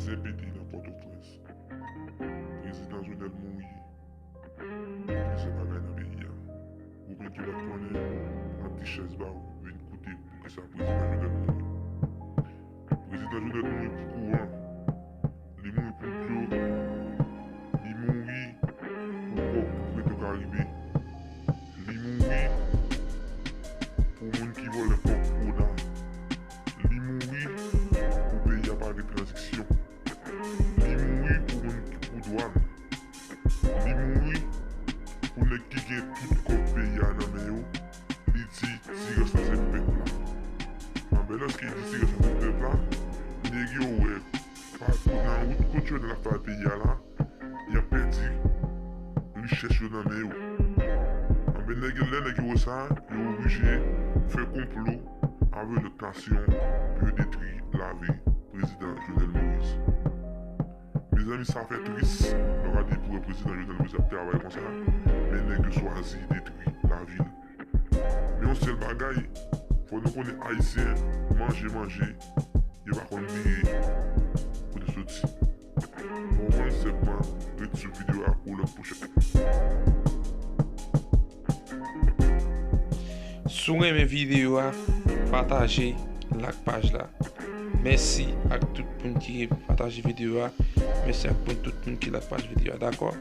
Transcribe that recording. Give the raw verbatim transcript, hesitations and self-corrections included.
Ayisyen pete nan Pòtoprens. Prezidan Jovenel mouri. Plizyè bagay nan peyi a. Ou menm ki pa t konnen, pran ti chèz ba w, vin koute poukisa prezidan Jovenel mouri. Prezidan Jovenel mouri pou kouran. Li mouri pou dlo. Li mouri pou kòb pou Petro Caribe. Li mouri pou moun ki vòlè kòb Ona. Li mouri pou peyi a pa gen tranziksyon. Li mouri pou moun ki pou dwàn. Li mouri pou nèg ki gen tout kòb peyi a nan men yo. Li di, ti rès la se pèp la. Anben, lòske li di ti rès la se pèp la, nèg yo wè, pa, nan wout kontwòl nan afè peyi a la, y ap pèdi richès yo nan men yo. Anben, nèg yo, lè nèg yo wè sa, yo oblije fè konplo avèk lòt nasyon pou yo detwi lavi prezidan Jovenel Moïse. Mezanmi, sa fè tris. Nou ka di pou wè prezidan Jovenel Moïse ap travay konsa, men nèg yo chwazi detwi lavi l. Men yon sèl bagay, fò nou konnen Ayisyen, manje, manje, yo pa konn bliye kote soti. Bon, mwen sèlman ret sou videyo a pou lòt pwochèn. Si w renmen videyo a, pataje, like paj la. Mèsi ak tout moun ki pataje videyo a. Mèsi ak moun, tout moun ki like paj videyo a, dakò?